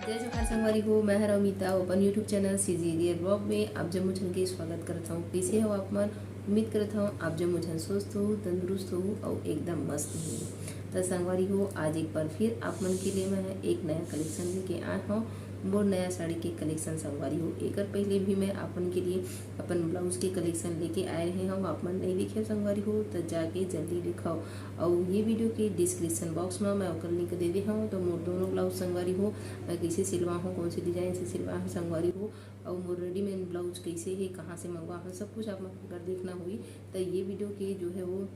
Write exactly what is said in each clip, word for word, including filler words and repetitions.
जय जोहार संगवारी हो, मैं हर अमिता, अपन YouTube channel CG real blog में आप जम्मो झन के स्वागत करत हूँ। कैसे हो आप मन? उम्मीद करत हूँ आप जम्मो झन स्वस्थ हो, तंदुरुस्त हो और एकदम मस्त हो। तो संगवारी हो, आज एक बार फिर आप मन के लिए मैं एक नया कलेक्शन लेके आए हूँ। मोर नया साड़ी के कलेक्शन संगवारी हो, एकर पहले भी मैं आप मन के लिए अपन ब्लाउज के कलेक्शन लेके आए रहे हूँ। आप मन नहीं देखे संगवारी हो तो जाके जल्दी दिखाओ। और ये वीडियो के डिस्क्रिप्शन बॉक्स में मैं ओकर लिंक दे दे हूँ। तो मोर दोनों ब्लाउज संगवारी हो, मैं कैसे सिलवा हूँ, कौन से डिजाइन से सिलवा हूँ संगवारी हो, और मोर रेडीमेड ब्लाउज कैसे है, कहाँ से मंगवा हूँ, सब कुछ आप मन अगर देखना हुई तो ये वीडियो के जो है वो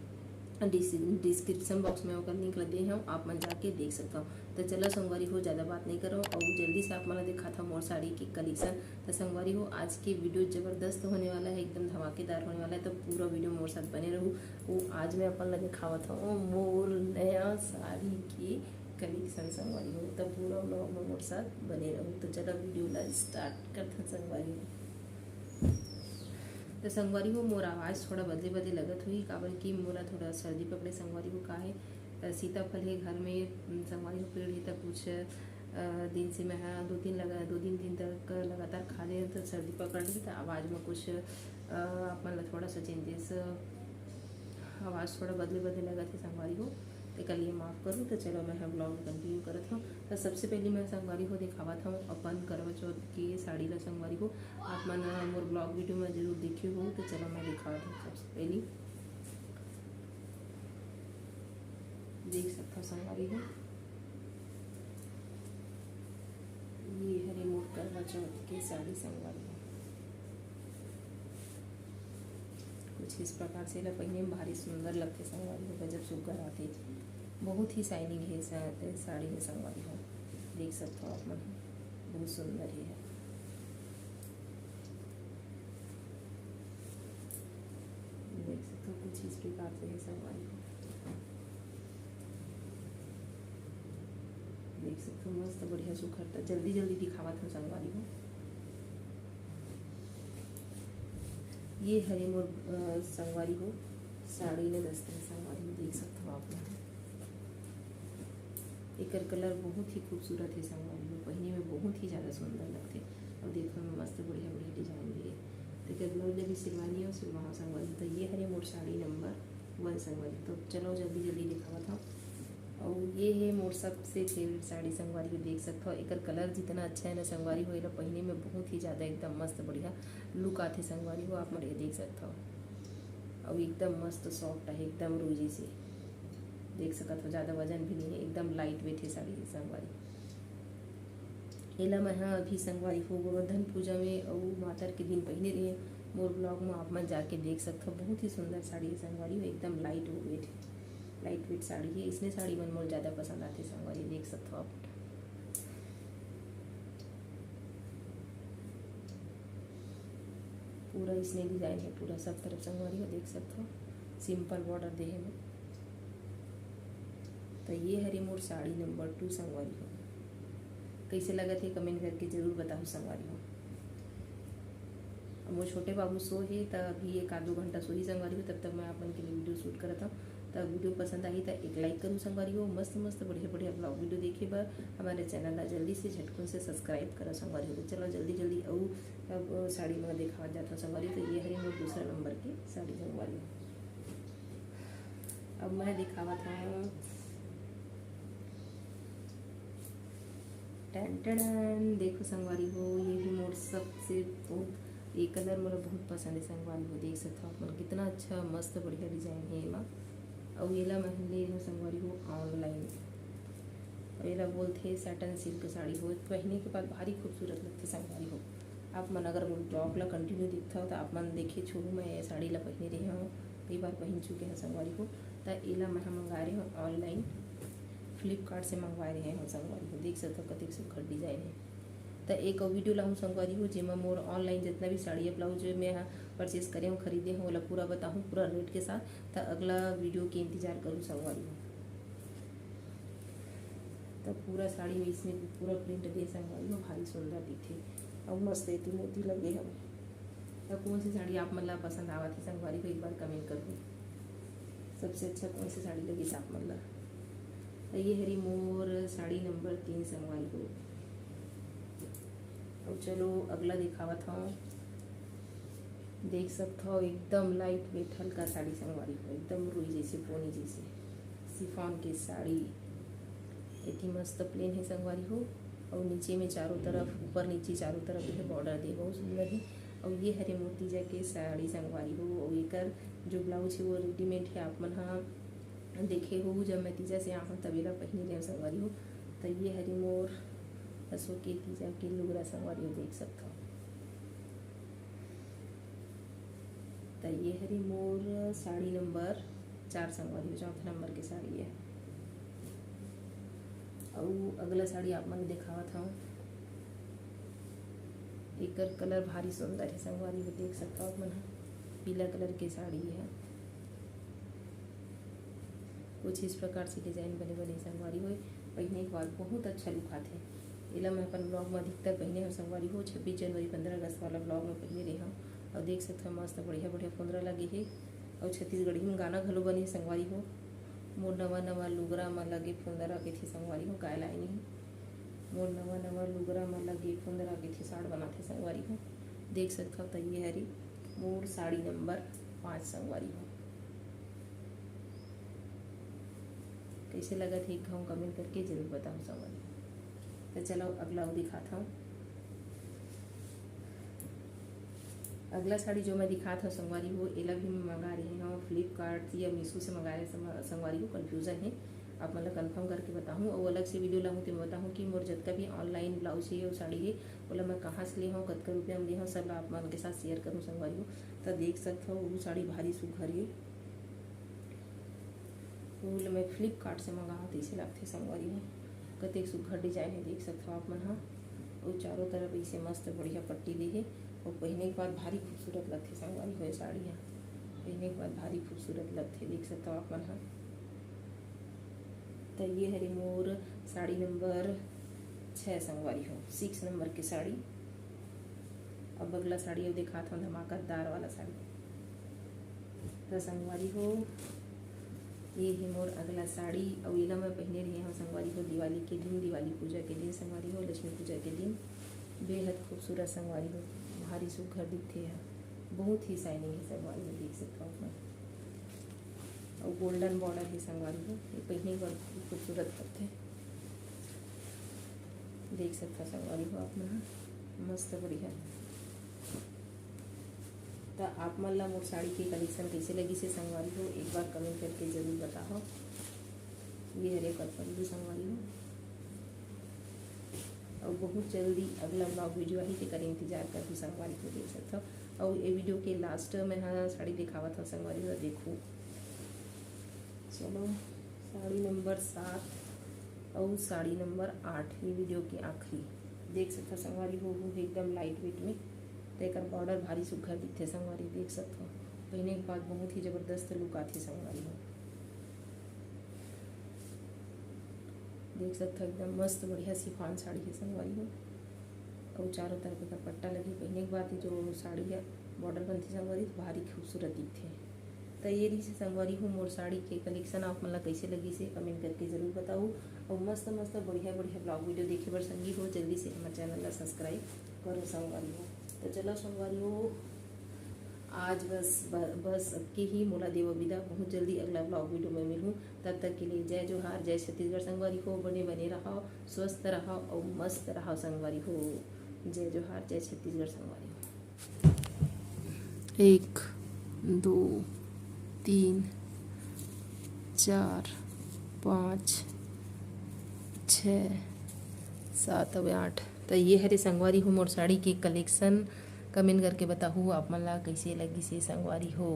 डिस्क्रिप्शन बॉक्स में ओकर लिंक ला दे हूँ, आप मन जाके देख सकता हूँ। तो चलो संगवारी हो, ज़्यादा बात नहीं करो और जल्दी से आप मन ला दिखाता हूँ मोर साड़ी के कलेक्शन। तो संगवारी हो, आज के वीडियो ज़बरदस्त होने वाला है, एकदम धमाकेदार होने वाला है। तो पूरा वीडियो मोर साथ बने रहू। वो आज मैं अपन ला दिखावत हूँ मोर नया साड़ी के कलेक्शन संगवारी हो, तो पूरा ब्लॉग में मोर साथ बने रहू। तो चलो वीडियो ला स्टार्ट करते हैं संगवारी हो। तो संगवारी हो, मोर आवाज़ थोड़ा बदले बदले लगत हुई, काबर कि मोला थोड़ा सर्दी पकड़े संगवारी हो। का है, अ, सीताफल है घर में, उम, संगवारी हो, पेड़ है, तो कुछ, अ, दिन से मैं हा दो तीन लगा दो तीन दिन तक लगातार खा ले तो सर्दी पकड़ ली, तो आवाज़ में कुछ, अ, आप मन ला थोड़ा सा चेंजेस, आवाज़ थोड़ा बदले बदले लगत है संगवारी हो, तेकर लिए माफ़ करूँ। तो चलो मैं ब्लॉग कंटिन्यू करत हूँ। तो सबसे पहले मैं संगवारी हो दिखावत हूँ अपन करवा चौथ के साड़ी ला संगवारी हो। आप मन मोर ब्लॉग वीडियो में जरूर देखे हो। तो चलो मैं दिखावत हूँ सबसे पहले, देख सकता हूँ संगवारी हो, ये हरे मोर करवा चौथ के साड़ी संगवारी हो। कुछ इस प्रकार से एला पहिने में भारी सुंदर लगथे संगवारी हो, गजब सुग्घर आथे। बहुत ही शाइनिंग है सा-, साड़ी में संगवारी हो, देख सकते हो आप मन, बहुत सुंदर ही है। देख सकते हो कुछ इस प्रकार से है संगवारी हो, देख सकते हो मस्त बढ़िया सुघरता। जल्दी जल्दी दिखावत हूँ संगवारी हो। ये हरे मोर, अ, संगवारी हो, साड़ी ने दस्ते संगवारी हो, देख सकते हो आप लोग। एकर कलर बहुत ही खूबसूरत है संगवारी हो, पहिने में बहुत ही ज़्यादा सुंदर लगथे और देखे में मस्त बढ़िया बढ़िया डिजाइन भी है। तो एकर ब्लाउज भी सिलवानी है, सिलवाओ संगवारी हो। तो ये हरे मोर साड़ी नंबर वन संगवारी हो। तो चलो जल्दी जल्दी दिखावत हूँ। और ये है मोर सबसे फेवरेट साड़ी संगवारी हो, देख सकते हो एकर कलर जितना अच्छा है ना संगवारी हो, एला पहिने में बहुत ही ज़्यादा एकदम मस्त बढ़िया लुक आथे संगवारी हो, आप मन ये देख सकते हो। और एकदम मस्त सॉफ्ट है, एकदम रोजी से देख सकत हो, ज़्यादा वजन भी नहीं है, एकदम लाइट वेट है साड़ी संगवारी। एला मैं हा अभी संगवारी हो गोवर्धन पूजा में अउ मातर के दिन पहिने रहे, मोर ब्लॉग में आप मन जाके देख सकत हो। बहुत ही सुंदर साड़ी है संगवारी हो, एकदम light weight, light weight sari है। इसने साड़ी मन मोर ज़्यादा पसंद आथे संगवारी, देख सकत हो आप। पूरा इसने डिजाइन है पूरा सब तरफ संगवारी हो, देख सकत हो सिंपल बॉर्डर दे हे में। तो ये हरे मोर साड़ी नंबर टू संगवारी हो। कैसे लगत हे कमेंट करके जरूर बताओ संगवारी हो। अब मोर छोटे बाबू सो हे, त अभी एक आध दो घंटा सोही संगवारी हो, तब तक मैं आप मन के लिए वीडियो शूट करत हूँ। त वीडियो पसंद आही त एक लाइक करू संगवारी हो। मस्त मस्त बढ़िया बढ़िया ब्लॉग वीडियो देखे बर हमारे चैनल ला जल्दी से झटकुन से सब्सक्राइब करो संगवारी हो। तो चलो जल्दी जल्दी अउ अब साड़ी में दिखावत जात हूँ संगवारी। तो ये हरे मोर दूसरा नंबर की साड़ी संगवारी हो। अब मैं दिखावत हूँ टन टन, देखो संगवारी हो, ये भी मोर सबसे बहुत, ये कलर मोला बहुत पसंद है संगवारी हो। देख सकते हो आप मन कितना अच्छा मस्त बढ़िया डिजाइन है एमा। अउ एला मैं ले हूँ संगवारी हो ऑनलाइन। अउ एला बोलथे सैटन सिल्क साड़ी हो, पहने के बाद भारी खूबसूरत लगथे संगवारी हो। आप मन अगर मोर ब्लॉग ला कंटिन्यू देखथव त आप मन देखे छुहू मैं ये साड़ी ला पहिने रहे हूँ, कई बार पहिन चुके हैं संगवारी हो। त एला मैं ह मंगाए रहे हूँ ऑनलाइन, फ्लिपकार्ट से मंगवाए रहे हूँ संगवारी हो। देख सकथव कतेक सुघर डिजाइन है। त एक अउ वीडियो लाहूँ संगवारी हो, जेमा मोर ऑनलाइन जितना भी साड़ी या ब्लाउज मैं ह परचेज करे हूँ, खरीदे हूँ, ओला पूरा बताहूँ पूरा रेट के साथ। त अगला वीडियो के इंतजार करू संगवारी हो। त पूरा साड़ी में इसने पूरा प्रिंट दे संगवारी हो, भारी सुंदर दिखथे अउ मस्त एती मोती लगे हवे। त कौन सी साड़ी आप मन ला पसंद आवत हे संगवारी हो, एक बार कमेंट करहू। सबसे अच्छा कौन सी साड़ी लगिस आप मन ला? त ये हरी मोर साड़ी नंबर तीन संगवारी हो। अउ चलो अगला दिखावत हव। देख सकत हव एकदम light weight हल्का साड़ी संगवारी हो, एकदम रुई जैसे, पोनी जैसे शिफॉन के साड़ी। एती मस्त plain हे संगवारी हो, अउ नीचे में चारों तरफ, ऊपर नीचे चारों तरफ ये border दे, बहुत सुंदर हे। अउ ये हरे मोर तीजा के साड़ी संगवारी हो, अउ एकर जो blouse हे वो readymade हे, आप मन ह देखे हो जब मैं तीजा से आहूँ तब एला पहिने रेहेंव संगवारी हो। त ये हरे मोर असो के तीजा के लुगरा संगवारी हो, देख सकत हव। त ये हरे मोर साड़ी नंबर चार संगवारी हो, चौथा नंबर के साड़ी हे। अउ अगला साड़ी आप मन देखावत हव, एकर colour भारी सुंदर हे संगवारी हो, देख सकत हव आप मन ह, पीला colour के साड़ी हे। कुछ इस प्रकार से design बने बने संगवारी हो, पहिने के बाद बहुत अच्छा look आथे। एला मैं अपन blog में अधिकतर पहिने हव संगवारी हो, छब्बीस जनवरी, पंद्रह अगस्त वाला blog में पहिने रेहेंव। अउ देख सकत हव मस्त बढ़िया बढ़िया फुंदरा लगे हे, अउ छत्तीसगढ़ी में गाना घलो बने संगवारी हो, मोर नवा नवा लुगरा म लगे फुंदरा कथे संगवारी हो, गाय लाइन हे, मोर नवा नवा लुगरा म लगे फुंदरा कथे साड़ बनाथे संगवारी हो। देख सकत हव त ये हरे मोर साड़ी नंबर पाँच संगवारी हो। कैसे लगत हे एक घाव comment करके जरूर बताओ संगवारी। त चलो अगला अउ दिखात हव। अगला साड़ी जो मैं दिखात हव संगवारी हो, एला भी मैं मंगा रहे हव Flipkart या Meesho से मंगाए संगवारी हो, confusion हे, आप मन ला confirm करके बताहूँ। अउ अलग से video लाहूँ ते मैं बताहूँ कि मोर जतका भी online blouse हे अउ साड़ी हे, ओला मैं कहाँ से ले हव, कतका रुपया में ले हव, सब ला आप मन के साथ share करूँ संगवारी हो। त देख सकत हव वो साड़ी भारी सुघर हे। फूल मैं Flipkart से मंगाहूँ तइसे लागथे संगवारी हो। कतेक सुघर design हे, देख सकत हव आप मन ह। अउ चारों तरफ अइसे मस्त बढ़िया पट्टी दे हे अउ पहिने के बाद भारी खूबसूरत लगथे संगवारी हो ये साड़ी ह। पहिने के बाद भारी खूबसूरत लगथे, देख सकत हव आप मन ह। त ये हरे मोर साड़ी नंबर छः संगवारी हो, six नंबर के साड़ी। अब अगला साड़ी अउ दिखात हव धमाकेदार वाला साड़ी। त संगवारी हो, ये हे मोर अगला साड़ी, अउ एला मैं पहिने रहे हव संगवारी हो दिवाली के दिन, दिवाली पूजा के दिन संगवारी हो, लक्ष्मी पूजा के दिन। बेहद खूबसूरत संगवारी हो, भारी सुघर दिखथे ह, बहुत ही shining हे संगवारी हो, देख सकत हव आप मन। अउ golden border हे संगवारी हो, ये पहिने के बाद बहुत खूबसूरत लगथे। देख सकत हव संगवारी हो आप मन ह, मस्त बढ़िया। त आप मन ला मोर साड़ी के collection कइसे लगिस हे संगवारी हो, एक बार comment करके जरूर बताहव। ये हरे ओकर पल्लू संगवारी हो। अउ बहुत जल्दी अगला blog video आही, तेकर इंतजार करहू संगवारी हो, देख सकत हव। अउ ये video के last में ह साड़ी दिखावत हव संगवारी हो, देखहू। चलो, साड़ी नंबर सात अउ साड़ी नंबर आठ, ये video के आखिरी। देख सकत हव संगवारी हो, वो एकदम light weight में, त एकर border भारी सुघर दिखथे संगवारी, देख सकत हव। पहिने के बाद बहुत ही जबरदस्त look आथे संगवारी हो। देख सकत हव एकदम मस्त बढ़िया शिफॉन साड़ी हे संगवारी हो। अउ चारों तरफ एकर पट्टा लगे, पहिने के बाद ये जो साड़ी हे border बनथे संगवारी, त भारी खूबसूरत दिखथे। त ये रहिस हे संगवारी हो मोर साड़ी के collection, आप मन ला कइसे लगिस हे comment करके जरूर बताहू। अउ मस्त मस्त बढ़िया बढ़िया blog video देखे बर संगी हो जल्दी से हमर channel ला subscribe करो संगवारी हो। त चलो संगवारी हो, आज बस ब-, बस अतके ही, मोला देवव बिदा। बहुत जल्दी अगला blog video में मिलहूँ, तब तक के लिए जय जोहार, जय छत्तीसगढ़ संगवारी हो। बने बने रहव, स्वस्थ रहव अउ मस्त रहव संगवारी हो। जय जोहार, जय छत्तीसगढ़ संगवारी हो। एक, दो, तीन, चार, पाँच, छः, सात अउ आठ। त ये हरे संगवारी हो मोर साड़ी के collection। Comment करके बताहू आप मन ला कइसे लगिस हे संगवारी हो।